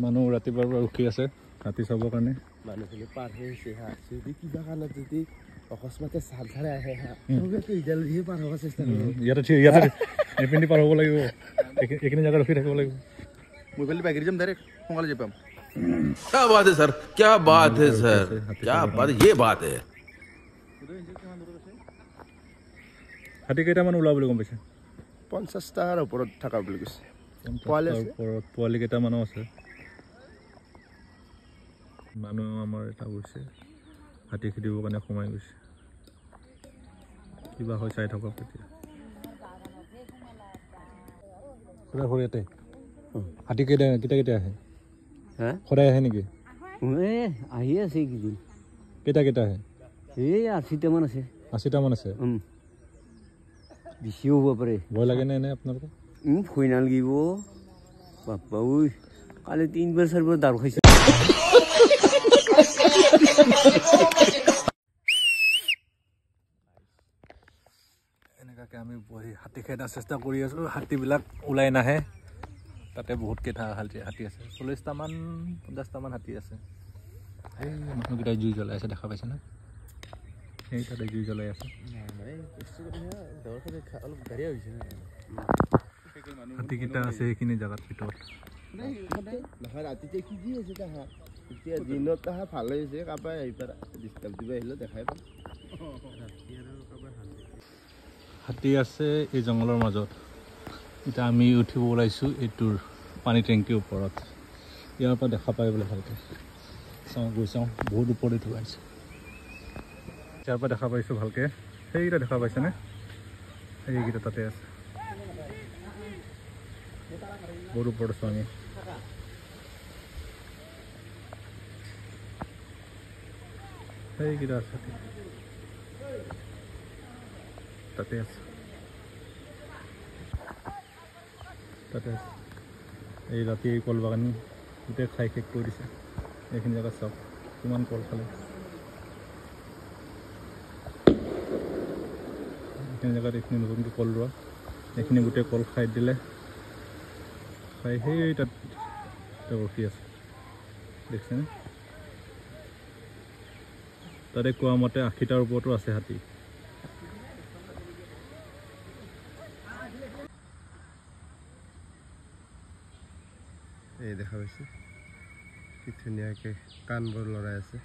মানুহ ৰাতিপুৱাৰ পৰা ৰখি আছে হাতী চাবৰ কাৰণে। মানুহখিনি পাৰ হৈ আহিছে হা, যদি কিবা কাৰণত যদি অকস্মাতে চাল আহে হা, পাৰ হ'ব চেষ্টা কৰিব। ইয়াতে ইয়াতে এইপিনি পাৰ হ'ব লাগিব, এইখিনি জেগাত ৰখি থাকিব লাগিব। মই ফালে বাইক যাম ডাইৰেক্ট, সোনকালে যাম। क्या बात है सर, क्या बात है सर, क्या बात, ये बात है। হাতী কেইটামান ওলাব বুলি গম পাইছে? 50টাৰ ওপৰত থকা বুলি কৈছে। পোৱালি ওপৰত পোৱালি কেইটামানো আছে। মানুহ আমাৰ এটা গৈছে হাতী খেদিবৰ কাৰণে সোমাই গৈছে, কিবা হয় চাই থাকক। তেতিয়া সদায় ঘৰ ইয়াতে হাতী কেইটা কেতিয়া কেতিয়া আহে? সদায় আহে নেকি? আহি আছে এইকেইদিন। কেইটা কেইটা আহে? এই 80টামান আছে। 80টামান আছে? বেছিও হ'ব পাৰে। ভয় লাগেনে এনে আপোনালোকৰ? ভয় নালাগিব বাপ্পা ঐ, কালি 3বাৰ 4বাৰ দাৰু খাইছে। এনেকুৱাকৈ আমি বহি হাতী খেদাৰ চেষ্টা কৰি আছোঁ, হাতীবিলাক ওলাই নাহে। তাতে বহুত কেইটা হাতী আছে, 40টামান 50টামান হাতী আছে। এই মানুহকেইটাই জুই জ্বলাই আছে, দেখা পাইছেনে? সেই তাতে জুই জ্বলাই আছে। হাতীকেইটা আছে সেইখিনি জেগাত ভিতৰত। ৰাতিতে কি দি আছে তাহা, এতিয়া দিনত তাহা ভাল হৈছে, কাৰোবাৰ আহি পাৰা ডিষ্টাৰ্ব দিব আহিলে দেখাই পাম। হাতী আছে এই জংঘলৰ মাজত। এতিয়া আমি উঠিব ওলাইছোঁ এইটোৰ পানী টেংকিৰ ওপৰত। ইয়াৰ পৰা দেখা পাই বোলে ভালকৈ। চাওঁ, গৈ চাওঁ, বহুত ওপৰত উঠি আহিছে। ইয়াৰ পৰা দেখা পাইছোঁ ভালকৈ। সেইকেইটা দেখা পাইছেনে? সেইকেইটা তাতে আছে, বহুত ওপৰত আছোঁ আমি। সেইকেইটা আছে, তাতে আছে, তাতে আছে। এই ৰাতি এই কল বাগানী গোটেই খাই শেষ কৰি দিছে। এইখিনি জেগাত চাওক কিমান কল খালে। এইখিনি জেগাত এইখিনি নতুনকৈ কল ৰোৱা, এইখিনি গোটেই কল খাই দিলে। খাই সেই তাত ৰখি আছে, দেখিছেনে? তাতে কোৱা মতে 80টাৰ ওপৰতো আছে হাতী। এই দেখা পাইছে কি ধুনীয়াকৈ কাণবোৰ লৰাই আছে।